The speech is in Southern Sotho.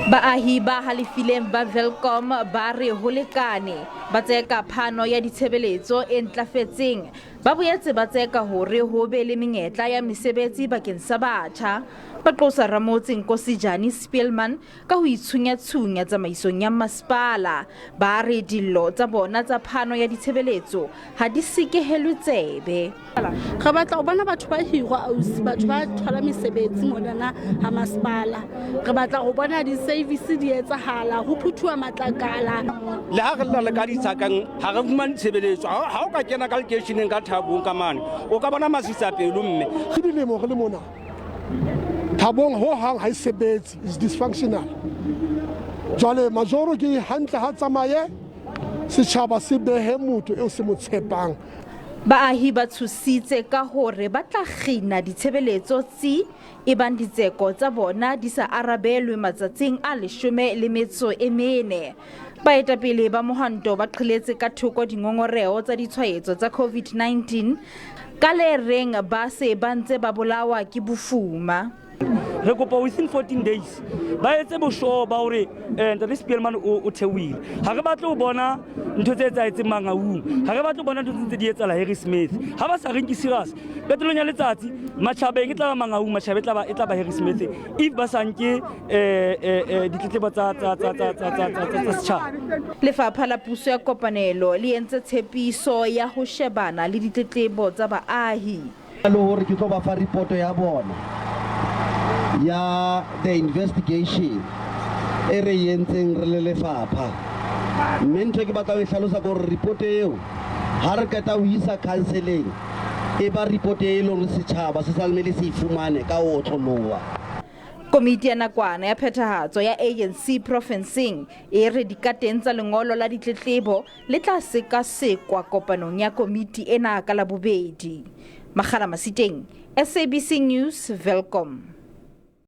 Baahi ba halefileng ba Welkom ba re ho lekane, ba tseka phano ya ditshebeletso e ntlafetseng. Ba boetse ba tseka hore ho be le menyetla ya mesebetsi bakeng sa batjha. Ba qosa ramotse Nkosijani Speelman ka ho itshunya-tshunya tsamaisong ya masepala. Ba re dillo tsa bona tsa phano ya ditshebeletso ha di sekehelwe tsebe. Re batla ho bona batho ba hirwa ausi, batho ba thola mesebetsi monana ha masepala. Re batla ho bona di-service di etsahala, ho phuthuwa matlakala. Le ha re lla le ka ditshakang ha re fumane tshebeletso. Ha o ka kena ka lekeisheneng ka Thabong ka mane, o ka bona masisapelo mme. Ke dilemo re le mona Thabong ho hang ha e sebetse, is dysfunctional. Jwale majoro ke hantle ha tsamaye, setjhaba se behe motho eo se mo tshepang. Baahi ba tshositse ka hore ba tla kgina ditshebeletso tsi ebang ditseko tsa bona di sa arabelwe matsatsing a 14. Baetapele ba mohwanto ba qheletse ka thoko dingongoreho tsa ditshwaetso tsa COVID-19 ka le reng ba se ba ntse ba bolawa ke bofuma. Re kopa within 14 days ba etse bosure ba hore Ntate Speelman o theohile. Ha re batle ho bona ntho tse etsahetseng Mangaung, ha re batle ho bona ntho tse ntse di etsahala Harrismith. Ha ba sa re nke serious, qetellong ya letsatsi matjhabeng e tla ba Mangaung, matjhabeng e tla ba Harrismith if ba sa nke ditletlebo tsa setjhaba. Lefapha la Puso ya Kopanelo le entse tshepiso ya ho shebana le ditletlebo tsa baahi. Le hore ke tlo ba fa report ya bona ya the investigation e re e entseng re le lefapha. Mme ntho e ke batlang ho e hlalosa ke hore report eo ha re qeta ho isa counseling e ba report e leng hore setjhaba se tlamehile se e fumane ka ho otloloha. Komiti ya nakwana ya phethahatso ya ANC profenseng e re dikateng tsa lengolo la ditletlebo le tla sekasekwa kopanong ya komiti ena ka Labobedi. Makgala Masiteng, SABC News, Welkom.